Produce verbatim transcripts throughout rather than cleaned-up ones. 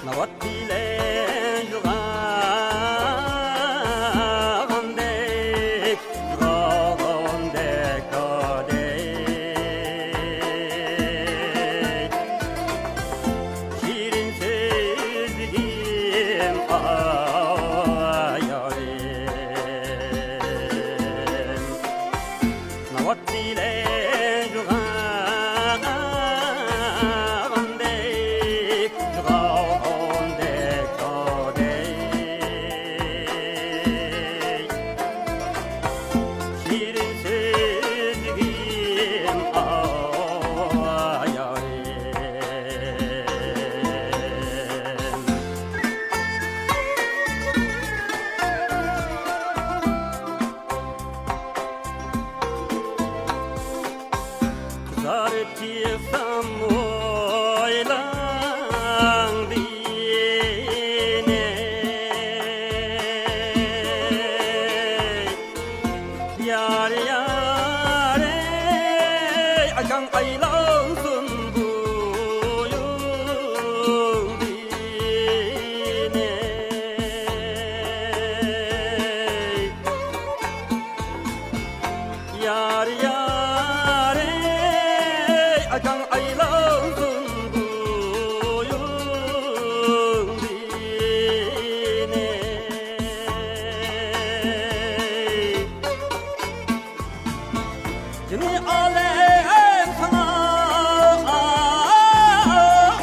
ناۋات بىلەن يوغانغاندەك، يوغانغاندەك ئادەك. شېرىن سۆزلىگىم ئايالىم، ناۋات بىلەن يوغانغاندەك، يوغانغاندەك ئادەك. شېرىن سۆزلىگىم ئايالىم. قىزارىپ چىقسام ئويلاڭدىن، يار، يار، ئەي، ئاكاڭ ئايلانسۇن بويۇڭدىن، ئەي. يار، يار، ئەي، ئاكاڭ ئايلانسۇن بويۇڭدىن، ئەي. جىمى ئالەم ساڭا ئاشىق،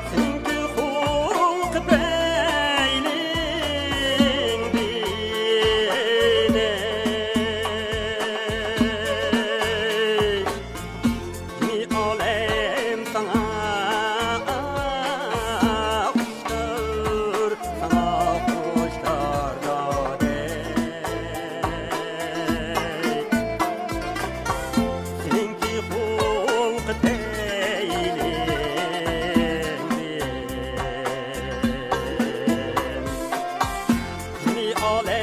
سېنىڭكى خۇلقى پەيلىڭدىن، ئەي. جىمى ئالەم ساڭا خۇشتۇر، ساڭا خۇشتۇر دادەي. سېنىڭكى خۇلقى پەيلىڭدىن، جىمى ئالەم